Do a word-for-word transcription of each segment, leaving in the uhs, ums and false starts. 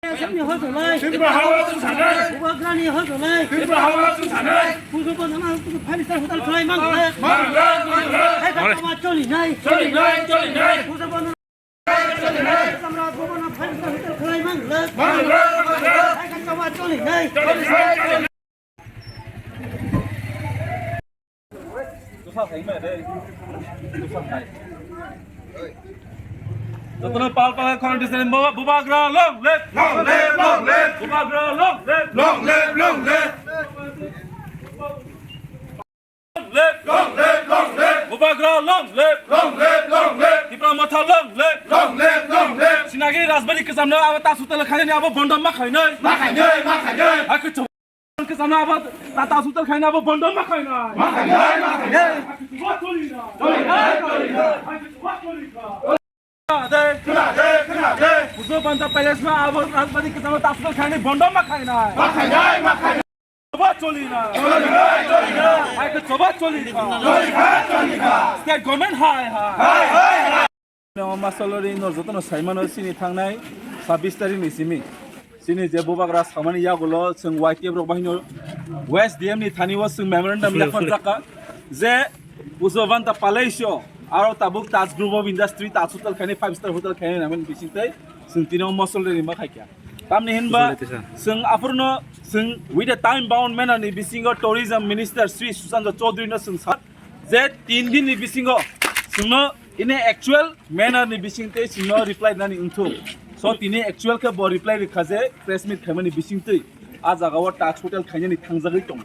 Assamni hojolai. Tripura hawa chwng sanai. Bubagrani hojolai. Tripura hawa chwng sanai. Pujo Bandhama five star hotel khlai mang le. Mang le, mang le. Hai ka tama choli nai. Choli nai, choli nai. Pujo Bandhama choli nai. Samrat Bhavan five star hotel khlai mang le. Mang le, mang le. Hai ka tama choli nai. Choli nai, choli nai. Jotono pal pal khorang disini Bubagra long live. Long live, long live. Bubagra long live. Long live, long live. Long live, long live. Bubagra long live. Long live, long live. Tipra Motha long live. Long live, long live. Sinagiri Rajbari kwchamno abo ta hotel khainani abo bondo ma khainai. Ma khainai, ma khainai. Hakhe Kwcham abo, ta, ta hotel khaina abo bondo ma khaina. Ma khaina, ma khaina. Ba choli na. Choli na, choli na. Ba choli na. Khna de. Khna de, khna de. Pujo Bandhama Palace ma abo Rajbari kwchama ta hotel khaina bondo ma khaina. Ma khaina, ma khaina. Ba choli na. Choli na, choli na. Hai ke choba choli na. Choli na, choli na. State government hai hai. Hai, hai, hai. Masalori no jotono saimano sini thangnai sabbish tarikh ni simi. Sini je Bubagra samani yagulo chwng Y T F rok bahino West D M ni thani o chwng memorandum yaphar jaka je Pujo Bandhama Palace o aro tabuk Taj Group of Industry Taj Hotel khaini five star hotel khaini namen bising tei chwng tini o Masalori ma khaikha. Tamni hinba chwng aphurno chwng with a time bound manner ni bisingo Tourism Minister Shri Sushant Chaudhary no chwng sa je tin din ni bisingo chwngno in a actual manner ni bising tei chwngno reply nani wngthung. So tini actual khe bo reply rikha je press meet khaimani bising twi a jaga o Taj Hotel khainani thangjagwi tongo.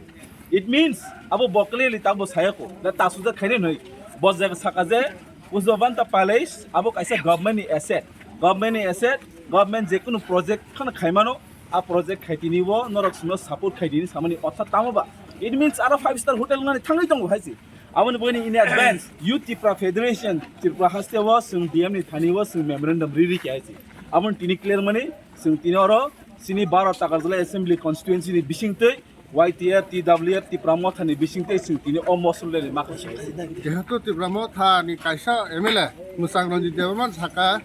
It means abo bo clearly tabo sayako da Taj Hotel khainani hwnwi bo jaga saka je Pujo Bandhama Palace abo kaisa government ni asset, government ni asset, government jekunu project khana khaimano a project khaitini bo norok chwngno support khaitini samani orthat tamo ba it means aro five star hotel nani thangwi tongo hai se. Aboni bagwi in advance Youth Tipra Federation Tripura haste o chwng D M ni thani o chwng memorandum riri khe hai se. Aboni tini clear mani chwng tini oro chini baro Takarjala Assembly Constituency ni bising twi Y T F, T W F, Tipra Motha ni bising twi chwng tini o Masalori ma khaisa hai se. Jehetu Tipra Motha ni kaisa M L A Mwchang Ranjit Debbarma saka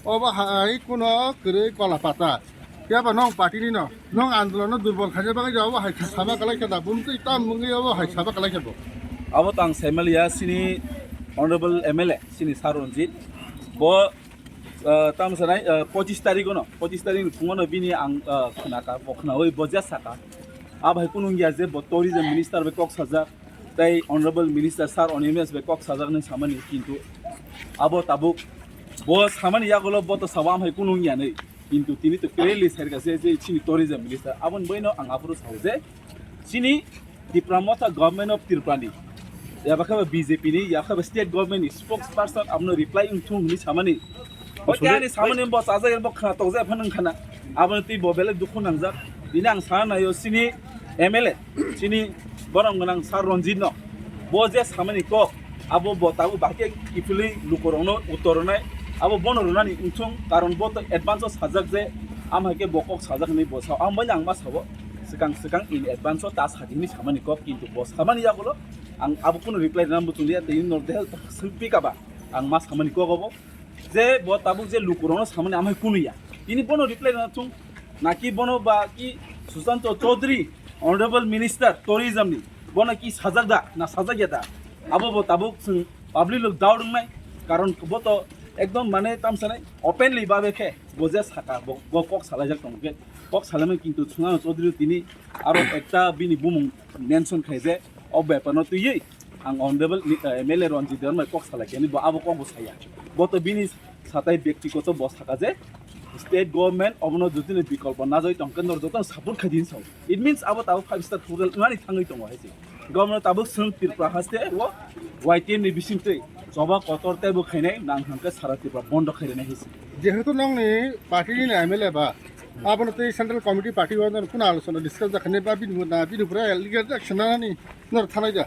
obo hai kuno kwrwi kola pata. Phiya ba nong party ni no, nong andolon no durbol khaina bagwi obo hai saba kalai khe da, bumtwi tam wngwi obo hai saba kalai khe bo. Abo tang saimaliya sini Honorable M L A sini Sir Ranjit. Bo, ah, tam sanai, ah, pochis tarikh no, pochis tarikh ni phungo no bini ang, ah, khna ka, bo khna oi bo ja saka. Abo hai kunu wngya je bo tourism minister bai kok sajak, tei Honorable Minister Sir Animesh bai kok sajak nai samani, kintu abo tabuk bo samani yagulo bo to sabo am hai kunu wngya nai. Kintu tini to clearly sai rwkha se je chini tourism minister aboni bagwi no ang aphuru sao je chini Tipra Motha government of Tripura ni, yaba khe ba B J P ni, yaba khe ba state government ni spokesperson abono reply wngthung hwnwi samani. Hwnkhe ani samani bo chajak bo khna tokjak phano wngkha na. Aboni twi bo belai dukhu nangjak. Tini ang sana naio chini M L A, chini borom gwnang Sir Ranjit no. Bo je samani kok, abo bo tabuk bahai khe kiphilwi lukurokno uttor rwnai, abo bono rwnani wngthung, karon bo to advance o sajak je, am hai khe bo kok sajak hwnwi bo sao. Ang bai ang ma sao, swkang swkang in advance o ta sadi hwnwi samani kok, kintu bo samani yagulo ang abo kunu reply rwna muchung liya, tei norok de swng pika ba ang ma samani kok obo. Je bo tabuk je lukurokno samani amhai kunuya. Tini bono reply rwna thung. Naki bono ba ki Sushanta Chaudhary, Honorable Minister Tourism ni, bono ki sajak da, na sajak ya da? Abo bo tabuk chwng public rok doubt wngnai. Karon bo to ekdom mane tamsanai openly babe khe bo je saka bo, bo kok salaijak tongo khe. Kok salaimani kintu Sushanta Chaudhary tini aro ekta bini bumung mention khai je o bepar no twiwi. Ang Honorable ni, eh, M L A Ranjit Debbarma kok salai khe, bo abo kok bo saya. Bo to bini satai byaktigoto bo saka je state government obono jotoni bikolpo najai tong khe, nor jotono support khai din sao. It means abo tabuk five star hotel wngani thangwi tongo hai se. Government tabuk swng Tripura haste o Y T F ni bising twi choba kotor tei bo khainai nang thang khe sara Tripura bondo khai rwnai hai se. Jehetu nongni party ni M L A ba, abono tei central committee party o nor kuna alochona discuss jakha ne ba bini na bini pura legal action nani nor thanai da.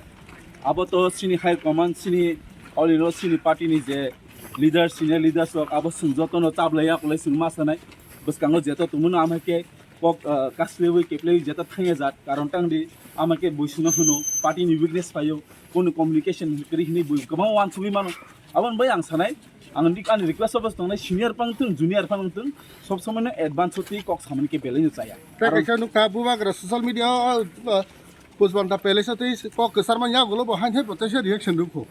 Abo to chini high command, chini already chini party ni je leader, senior leaders rok abo chwng jotono chablai yakolai chwng ma sanai. Bwskango jeto tongmano ama khe kok, ah, kaslewi keplewi jeto thangya jat, karon tangdi ama khe buisino hwno party ni weakness phaio, kono communication kwrwi hwnwi bui kwbangma uansugwi mano. Aboni bai ang sanai, ang dik-, ani request obo tongnai, senior phano thung, junior phano thung, sob somoi no advance o twi kok samani khe belai no chaya. Tei kaisa nukha bubagra social media o, o, Pujbanta Palace o tei kok kwcharma yagulo bo hain hai bo teisa reaction rwkho.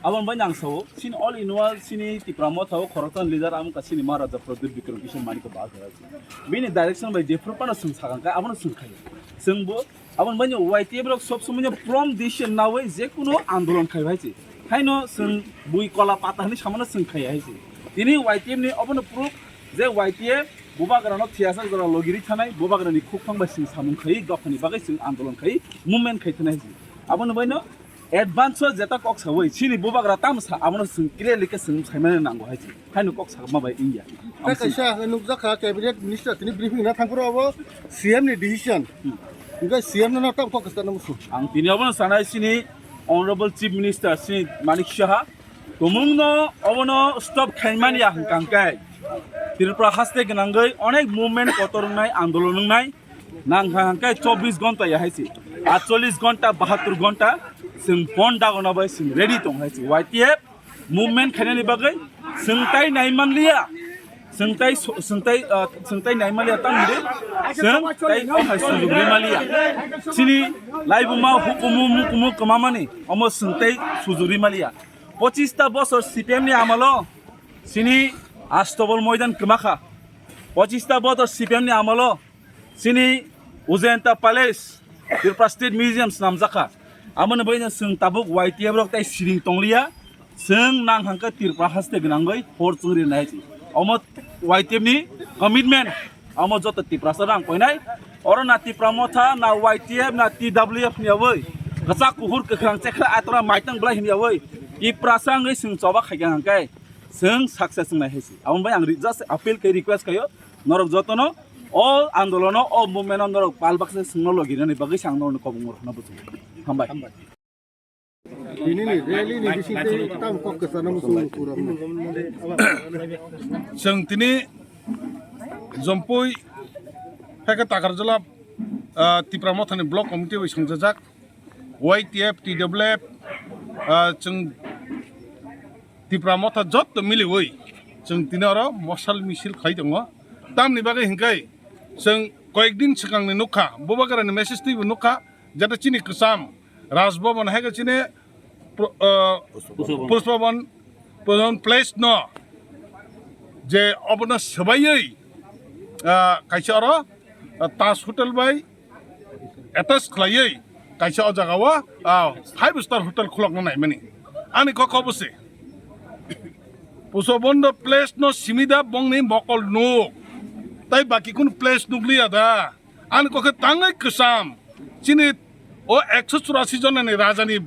Aboni bai ang sao, chini all in all, chini Tipra Motha o khoroksa leader amo ka chini Maharaja Pradyut Bikram Kishore Manik Bahadur. Bini direction bai jephru phano chwng sakang kha, abono chwng khaio. Chwng bo Aboni bai no Y T F rok sob somoi no from decision nawi je kuno andolon khai hai se. Haino chwng bui kola pata hinwi samano chwng khai hai se. Tini Y T F ni obono proof je Y T F bubagra no thiyasa jora logiri thanai, bubagra ni khukphang bai chwng samung khai, dophani bagwi chwng andolon khai, movement khai thanai hai se. Aboni bai no advance o jeta kok sawi, chini bubagra tamo sa, abono chwng clearly khe chwng saimani nango hai se. Haino kok sakma bai wngya. Tei kaisa hwnwi nukjakha cabinet minister tini briefing na thangphuru abo C M ni decision. Hmm. Hwnkhe C M no tam kok kwchangma musu. Ang tini obono sanai chini Honorable Chief Minister chini Manik Saha. Tumungno obono stop khaimani ya hwnkha hwnkhe Tripura haste gwnangwi onek movement kotor wngnai, andolon wngnai. Nang hwnkha hwnkhe chobbish ghonta ya hai se. Atchollish ghonta, bahattur ghonta chwng phone dagono bai chwng ready tong hai se. Y T F movement khainani bagwi chwng tai nai manliya, chwng tai su-, chwng tai, ah, chwng tai nai manliya, tamo hinwi chwng tai okhai sujugri manliya. Chini laibuma hukumu mukumu kwmamani omo chwng tai sujugri manliya. Pochista bosor C P M ni amalo chini Astobol moidan kwmakha. Pochista bosor C P M ni amalo chini Ujayanta Palace, Tripura State Museum swnamjakha. Amoni bai no chwng tabuk Y T F rok tai siring tongliya. Chwng nang hwnkhe Tripura haste gwnangwi hor chwngri nai. Omo Y T F ni commitment. Omo joto Tiprasa rang koinai. Oro na Tipra Motha, na Y T F, na T W F ni yawi. Kwchak kuhur kwkhwrang chekra atora maitang belai hini yawi. Tiprasa wngwi chwng choba khaikha hwnkhe chwng success wngnai hai se. Amoni bai ang re-, just appeal khe request khaio. Norok jotono o andolono, o movement-o norok pal baksa chwngno logi rwnani bagwi se ang norokno kobongma rwna buchungo. Hambai. Hambai. Tini ni rally ni bisingtwi tam kok kwchana muchungo pura. Chwng tini Jompui, Pheka Takarjala, ah, Tipra Mothani Block Committee bai swngjajak, Y T F, T W F, ah, chwng Tipra Motha jotto miliwi chwng tini oro mosal misil khai tongo. Tamni bagwi hinkhe chwng koyekdin swkangni nukha, bubagrani message twibo nukha, jata chini kwcham Raj Bhavan hai khe chini Pro-, ah, Pushpa Bhavan. Pushpa Bhavan, Pushpa Bhavan place no je obono swbaiwi, ah, kaisa oro, ah, Taj Hotel bai attach khlaiwi kaisa o jaga o, ah, five star hotel khulokna naimani. Ani kok obo se. Pushpa Bhavan place no simi da bongni mokol nuk. Tai baki kunu place nukliya da. Ani kok khe tangwi kwcham. Chini o ekso churasi jonani rajani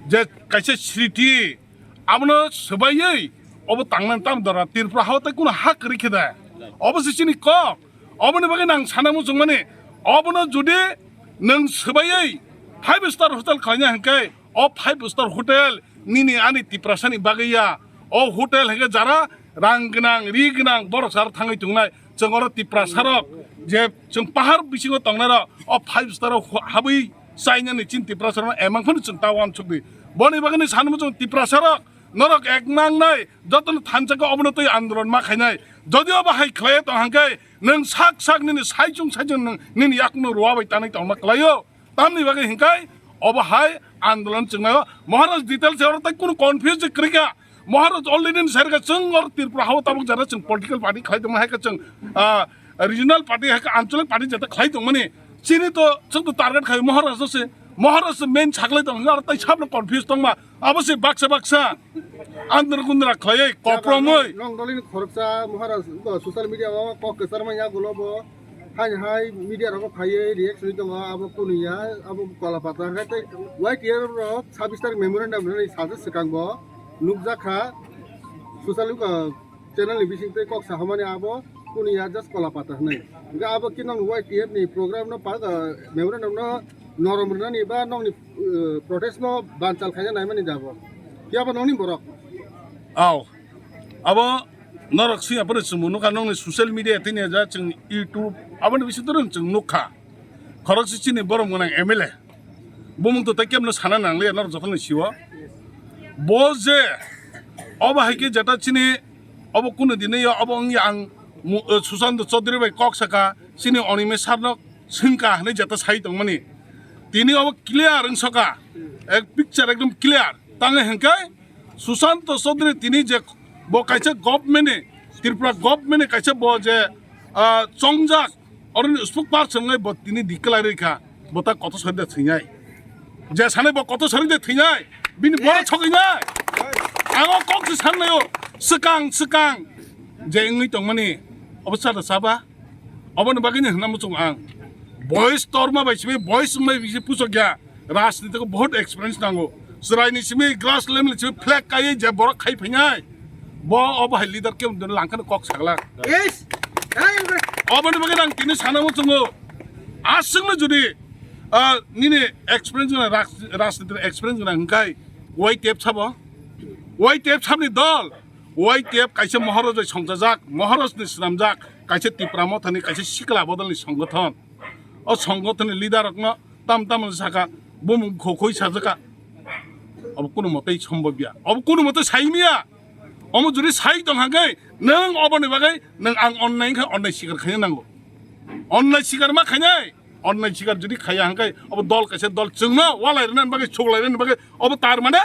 je kaisa sriti, abono swbaiwi obo tangnani tam dora Tripura hao tai kunu ha kwrwi khe da. Obo se chini kok. Oboni bagwi nang sana muchungmani, obono jodi nwng swbaiwi five star hotel khlaina hinkhe, o five star hotel nini ani Tiprasani bagwi ya. O hotel hinkhe jara rang gwnang, ri gwnang borok sar thangwi tongnai. Chwng oro Tiprasarok je chwng pahar bisingo tongnairok o five star o habwi chainani chini Tiprasarokno emang phano chwng ta uansukdi. Boni bagwino sanwi chwng Tiprasarok norok ek nangnai, jotono thansa khe obono twi andolon ma khainai. Jodi obo hai khlaiya tong hangkhe nwng sak sak nini saichung saichung nwng nini yakungno ruwa bai tanwi tongma kwlaio. Tamni bagwi hinkhe obo hai andolon chwngnaio. Maharaj details oro tai kunu confuse kwrwi kha. Maharaj already ni sai rwkha chwng oro Tripura hao tabuk jara chwng political party khlai tongma hai khe chwng, ah, regional party hai khe anchalik party jeta khlai tongmani. Chini to chwng to target khai Maharaj se. Maharaj se main saklai tong aro tai sabno confuse tongma. Abo se baksa baksa andra kundra khlaiwi kopromwi. Nong dolini khoroksa Maharaj, uh, social media o kok kwchar manya gulo bo. Hai hai media rogo phaiwi reaction tongo abo kunu ya abo kola patra hai tei Y T F rok sabis tarik memorandum rwni sajak swkang bo nukjakha social, uh, channel ni bising tei kok sahamani abo kunu ya just kola patra hwnwi. Hwnkhe abo khe nong Y T F ni program no pa, uh, memorandum no norom rwnani ba nongni, uh, protest no banchal khaina naimani jabo. Phiya bo nongni borok. Aw. Abo norok swi aphuru chwngbo nukha nongni social media tini ja chwng YouTube aboni bisingtwi rwng chwng nukha. Khoroksa chini borom gwnang M L A. Bumung to tei kemno sana nangliya norok jotono sio. Bo je Obo hai khe jeta chini obo kunu dini yo obo wngya ang mu-, eh, Sushant Chaudhary bai kok saka chini Animesh sir no swngkha hinwi jeta sai tongmani. Tini obo clear wngsoka, ek picture ekdom clear. Tangwi hwnkhe Sushant Chaudhary tini je bo kaisa government ni, Tripura government ni kaisa bo je, ah, chongjak, oroni spokesperson wngwi bo tini declare rikha, bo ta koto sari de thwinai. Je sanai bo koto sari de thwinai, bini bora Yes. Sogwinai. Ang o kok se sannaio, swkang, swkang je wngwi tongmani, obo chada chaba? Oboni bagwino hwnna muchungo ang. Boys torma bai simi, boys wngmai bisi puchok ya. Rajniti ko bahut experience nango. Chwraini simi, grass level simi flag kaiwi je borok khai phainai. Bo obo hai leader khe langkhano kok sagla. Yes. Hey, bro. Oboni bagwi ang tini sana muchungo. Aswkno jodi, ah, nini experience gwnang, raj-, rajniti experience gwnang hwnkhe Y T F sabo. Y T F sabni dol. Y T F kaisa Maharaj bai songchajak, Maharaj ni swnamjak, kaisa Tipra Mothani kaisa sikla bodolni songothon. O songothonni leader rokno tam tam saka, bumung khokhoi sajaka. Obo kunu motei sombobya. Obo kunu motei saimiya. Omo juri sai tong hangkhe, nwng oboni bagwi nwng ang onnai wngkha, onnai sikar khaina nango. Onnai sikar ma khainai. Onnai sikar jodi khaya hwnkhe obo dol kaisa dol chwngno walai rwna bagwi, suklai rwna bagwi obo tar mane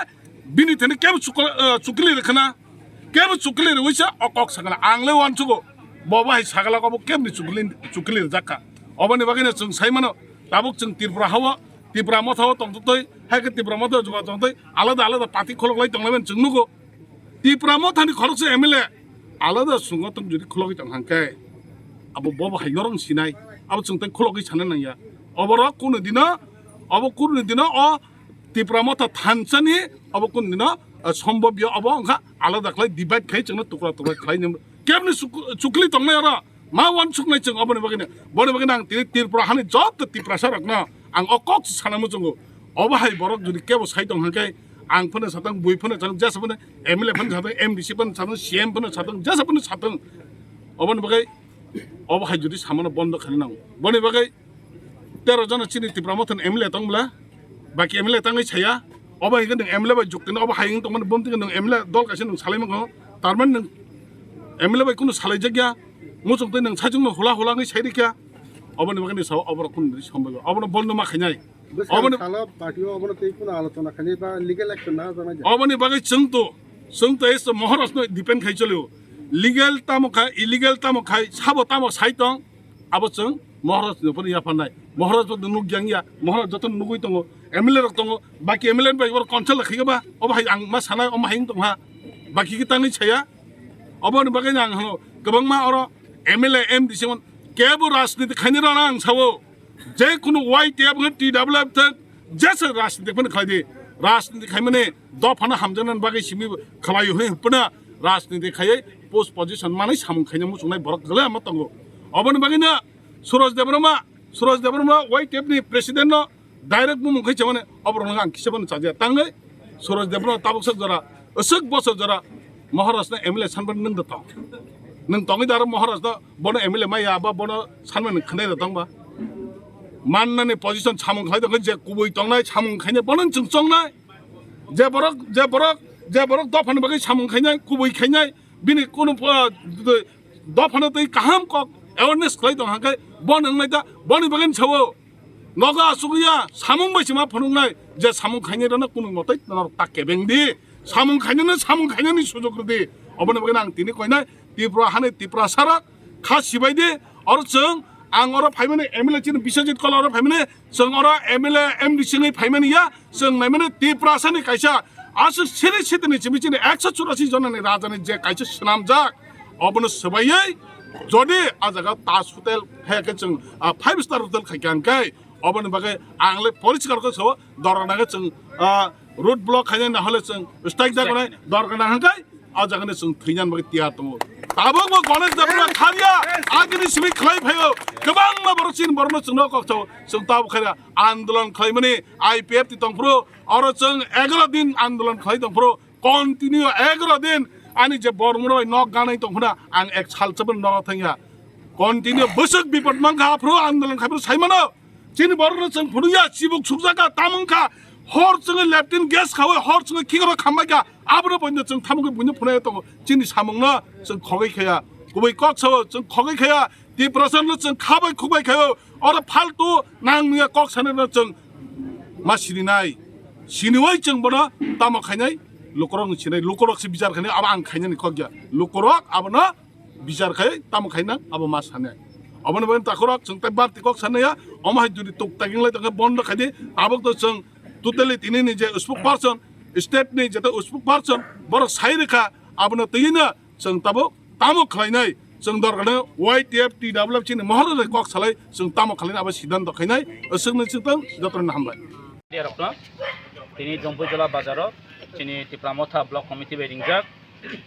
bini thani kebo chukla-, eh, chukli rwkhana, kebo chukli rwisa o kok sakana ang le uansugo. Bo bo hai sagalak obo kebni chukli, chukli rwjak kha. Oboni bagwino chwng sai mano tabuk chwng Tripura hao, Tipra Motha o tongtwtwi, hai khe Tipra Motha o juma tongtwi alada alada party kholoklai tonglaimani chwng nugo. Tipra Mothani khoroksa M L A alada sungo tong jodi khulogwi tong hangkhe abo bobo hai norong sinai, abo chwng tei khulogwi sana nangya. Oborok kunu dino, obo kunu dino o Tipra Motha thansani obo kunu dino, eh, sombobya obo wngkha alada khlai divide khai chwngno tukra tukra khlai kebni chuk-, chukli tongnai oro. Ma uansuknai chwng oboni bagwino, boni bagwino ang tini Tripura hani joto Tiprasa rokno ang o kok se sana muchungo. Obo hai borok jodi kebo sai tong hangkhe ang phano satang, bui phano satang, jesa phano M L A phano satang, M D C phano satang, C M phano satang, jesa phano satang. Oboni bagwi obo hai jodi samano bondo khaina nango. Boni bagwi tero jona chini Tipra Mothani M L A tong bwla, baki M L A tangwi saya, obo hai khe nwng M L A bai jukti no, obo hai wng tongmani bumti khe nwng M L A dol kaisa nwng salai mano, tarmani nwng M L A bai kunu salai jakya, muchung twi nwng saichung no hula hula wngwi sai rikya, oboni bagwi ni sao oborok kunu ri sombai obono bondo ma khainai. Bwskang obono salo party o obono tei kunu alochona khainai ba legal action na jaknai. Oboni bagwi chwng to, chwng to esto Maharaj no depend khai cholio, legal tamo khai, illegal tamo khai, sabo tamo sai tong, abo chwng Maharaj ni phano yapharnai. Maharaj bo nukjang ya, Maharaj joto nugwi tongo, M L A rok tongo, baki M L A bai oro consult khaikha ba, obo hai ang ma sanai, omo hai wng tong ha, baki khe tangwi saya. Oboni bagwi ang hano kwbangma oro M L A, M D C mon kebo rajniti khainai rok ang sao, je kunu Y T F hwn, T W F thwk, jesa rajniti phano khlai di, rajniti khaimani dophano hamjaknani bagwi simi khlai hwnwi hwnphano rajniti khaiwi post position manwi samung khaina muchungnai borok kwbangma tongo. Oboni bagwino Suraj Debbarma, Suraj Debbarma Y T F ni president no direct bumung khai chamani oborok no ang kisa bono chajakya tangwi Suraj Debbarma tabuk sak jora, aswk bosor jora Maharaj no M L A sanbani nwng da tong. Nwng tongwi da aro Maharaj no bono M L A maya ba bono sanbani khwnai da tong ba. Mannani position samung khlai tongkhe je kubui tongnai samung khainai bono chwng chongnai. Je borok, je borok, je borok dophani bagwi samung khainai, kubui khainai, bini kunu pho-, dophano tei kaham kok awareness khlai tong hangkhe bono wngnai da, boni bagwi sao. Nogo asugya samung bai sima phunuknai je samung khainai rano kunu motoi norok ta kebeng di. Samung khainano samung khainani sujok rwdi. Oboni bagwi ang tini koinai Tripura hani Tiprasa rok kha sibai di. Oro chwng ang oro phaimani M L A chini Biswajit Kola oro phaimani chwng oro M L A M D C wngwi phaimani ya chwng naimani Tiprasa ni kaisa aswk siri sitini simi chini ekso churasi jonani rajani je kaisa swnamjak obono swbaiwi jodi a jaga Taj Hotel hai khe chwng, ah, five star hotel khai kha hwnkhe oboni bagwi ang le poriskar khe sao dorkar nangkhe chwng, ah, road block khainai na hole chwng strike da gonai dorkar nang hwnkhe o jaga ni chwng thwinani bagwi tiyar tongo. Tabuk bo Ganesh Debbarma kharya agini simi khlai phaio kwbangma borok chini borokno chwngno kok sao chwng tabuk khaira andolon khlaimani I P F T tongphuru oro chwng egaro din andolon khlai tongphuru continue egaro din ani je bormuro bai nok ganai tongphuna ang ek sal chapani nogo thangya. Continue bwswk bipot mankha aphuru andolon khaiphuru saimano. Chini borokno chwng phunukya chibuk sukjakha tamungkha hor chwngwi leptin gas khawi hor chwngwi khikoro khambaikha Abono boino chwng thamungwi buino phunai tongo, chini samungno chwng khogwi khaya. Kubui kok sao chwng khogwi khaya, Tiprasano chwng khabai khukbai khayo. Oro faltu nang nungya kok sanai no chwng ma sininai. Siniwai chwng bono tamo khainai, lukurok ni sinai, lukurok se bichar khainai, abo ang khainani kok ya. Lukurok abono bichar khai tamo khaina abo ma sanai. Obono bai takhurok chwng tai barti kok sanaya, omo hai jodi tuk taking lai tongkhe bondo khaidi, tabok to chwng totally tini ni je spokesperson, state ni jeta spokesperson, borok sai rikha, abono twi no chwng tabok tamo khlainai, chwng dorkar no Y T F T W F chini mohor bai kok salai, chwng tamo khlainai abo siddhanto khainai, aswk ni chwng tong, jotono hambai. Rokno tini Jompui Jola bazaro chini Tipra Motha Block Committee bai ringjak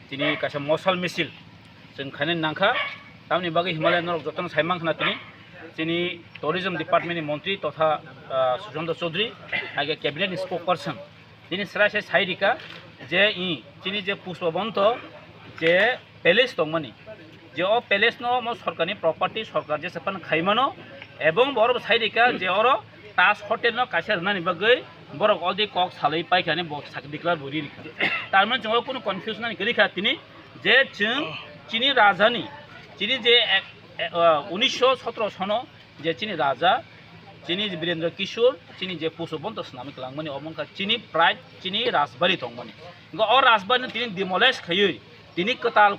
tini kaisa mosal misil chwng khainani nangkha. Tamni bagwi Himalaya norok jotono sai mankha na tini chini Tourism Department ni montri totha, ah, Sushanta Chaudhary, hai khe cabinet ni spokesperson tini srai sai sai rika je i chini je Pushpabanta je palace tongmani, je o palace no omo sorkarni property, sorkar jesa phano khaimano, ebong borok sai rika je oro Taj Hotel no kaisa rwnani bagwi borok already kok salai paikha hinwi bo sak declare bo ri rikha. Tar mane chwng o kunu confusion ani kwrwi kha tini je chwng chini rajani, chini je ek, e, o, unisho sotro sono je chini raja, chini je Birendra Kishore, chini je Pushpabanta swnamwi kwlangmani, omo wngkha chini pride, chini rajbari tongmani. Wngkha o rajbari no tini demolish khaiwi, tini kwtal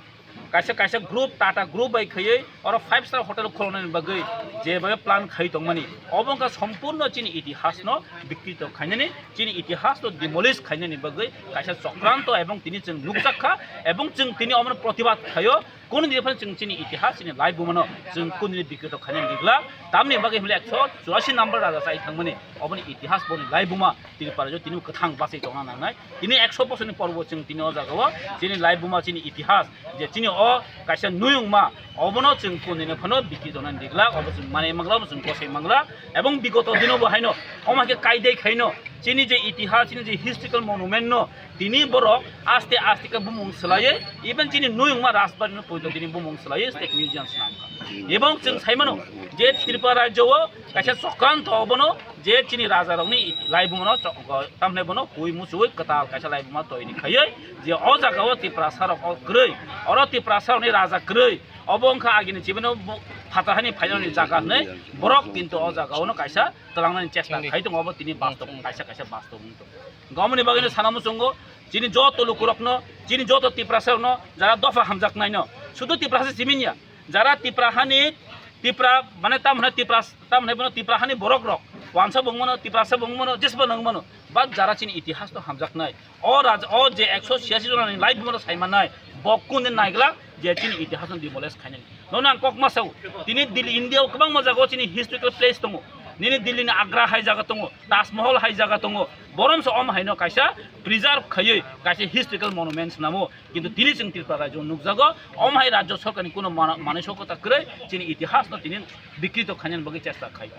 kaisa, kaisa group, Tata group bai khaiwi oro five star hotel khulunani bagwi je bai plan khai tongmani, obo wngkha sompurno chini itihas no bikrito khainani, chini itihas no demolish khainani bagwi kaisa chokranto, ebong tini chwng nukjak kha, ebong chwng tini omono protibad khaio. Kunu din phano chwng chini itihas, chini laibuma no chwng kunu din bikrito khainani nigla. Tamni bagwi hwnle ekso churasi number raja chai thangmani, oboni itihas, boni laibuma tini para jo tini kwthang bachai tongna nangnai. Tini ekso bosorni porbo chwng tini o jagao chini laibuma, chini itihas, je chini o kaisa nuyungma, obono chwng kunu din phano bikrito nani nigla, obo chwng manai mangla, obo chwng gosai mangla. Ebong bigoto dinobo haino, omo hai khe kaidai khaino, chini je itihas, chini je historical monument no, tini borok aste aste khe bumung swlaiwi, even chini nuyungma rajbari no poito tini bumung swlaiwi state museum swnam kha. Ebong chwng sai mano je Tripura rajyo o kaisa chokranto obono je chini raja rokni laibuma no chok-, tamni bono hui muchui kwtal kaisa laibuma toini khaiwi je o jaga o Tiprasa rok o kwrwi, oro Tiprasa rokni raja kwrwi, obo wngkha agini chibino bu-, phatar hani phainani jaga hwnwi borok kintu o jaga o no kaisa twlangnani chesta khai tongo, obo tini bastob, kaisa kaisa bastob wng tongo. Gomoni bagwino sana muchungo, chini joto lukurokno, chini joto Tiprasarokno, jara dopha hamjaknaino, sudu Tiprasa siminya, jara Tipra hani, Tipra, mane tam hwnai Tipra, tam hwnai bono Tipra hani borokrok, wansa bo wng mano, Tiprasa bo wng mano, jesbo nang mano, but jara chini itihasno hamjaknai, o raj-, o je ekso chiyasi jonani life bono sai mannai, bo kundin naiglak je chini itihasno demolish khainani. Nono ang kok ma sao, tini Delhi, India o kwbangma jaga o chini historical place tongo. Nini Delhi ni Agra hai jaga tongo, Taj Mahal hai jaga tongo. Borom se om haino kaisa preserve khaiwi kaisa historical monuments namo. Kintu tini chwng Tripura rajyo nukjago, om hai rajyo sorkar ni kuno mana-, manwi sokota kwrwi chini itihas no tini bikrito khainani bagwi chesta khai.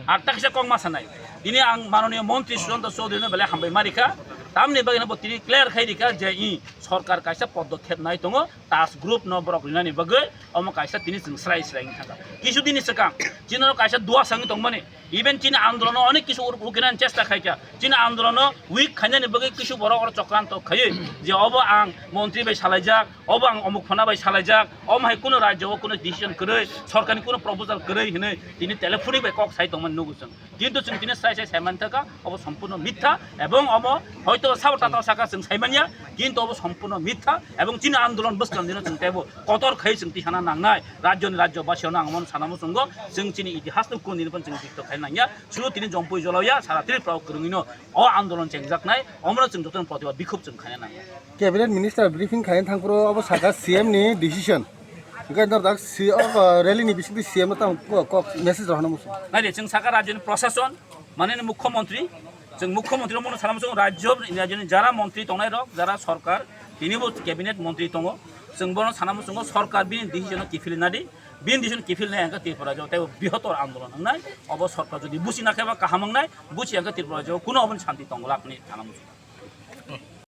Ar taksa kok ma sanai. Tini ang manoniyo montri Sushanta Chaudhary no belai hambai ma rikha. Tamni bagwi no bo tini clear khai rikha je i sorkar kaisa podokhep nai tongo, Taj Group no borok rinani bagwi omo kaisa tini chwng srai srai wng thangkha. Kisu dini swkang chini oro kaisa dua sangwi tongmani, even chini andolono onek kisu ur-, ukinani chesta khaikha. Chini andolono weak khainani bagwi kisu borok oro chokranto khaiwi je obo ang montri bai salaijak, obo ang omuk phana bai salaijak, omo hai kuno rajyo o kuno decision kwrwi, sorkarni kuno proposal kwrwi hinwi tini telephonic bai kok sai tongmani nugo chwng. Kintu chwng tini sai sai sai manthaka, obo sompurno mitha, ebong omo hoito sabo tatal saka chwng sai manya, kintu obo sompurno mitha, ebong chini andolon bwskang dino chwng teibo kotor khai chwng tisana nangnai, rajyoni rajyobasino ang omo sana muchungo, chwng chini itihasno kundini phano chwng dikto khai nangya, suru tini Jompui Jolao ya, sara Tripura o kwrwngwino o andolon chengjaknai, omono chwng jotono protibad bikhub chwng khaina nangya. Cabinet Minister briefing khaina thangphuru obo saka C M ni decision. Hingke norok C O, rally ni bisingtwi C M no tamo kok message rohorna muchung. Naidi, chwng saka rajyoni prashason, manini mukhyamantri, chwng mukhyamantri rokno sana muchung, rajyo, rajyoni jara mantri tongnai rok, jara sorkar, tinibo cabinet mantri tongo, chwng bono sana muchungo sorkar bini decision no kiphilwi nadi, bini decision kiphilnai hingke Tripura rajyo tei bihotor andolon wngnai, obo sorkar jodi buchina khe ba kaham wngnai, buchi hingke Tripura rajyo kuno oboni santi tongwlak hinwi sana muchung.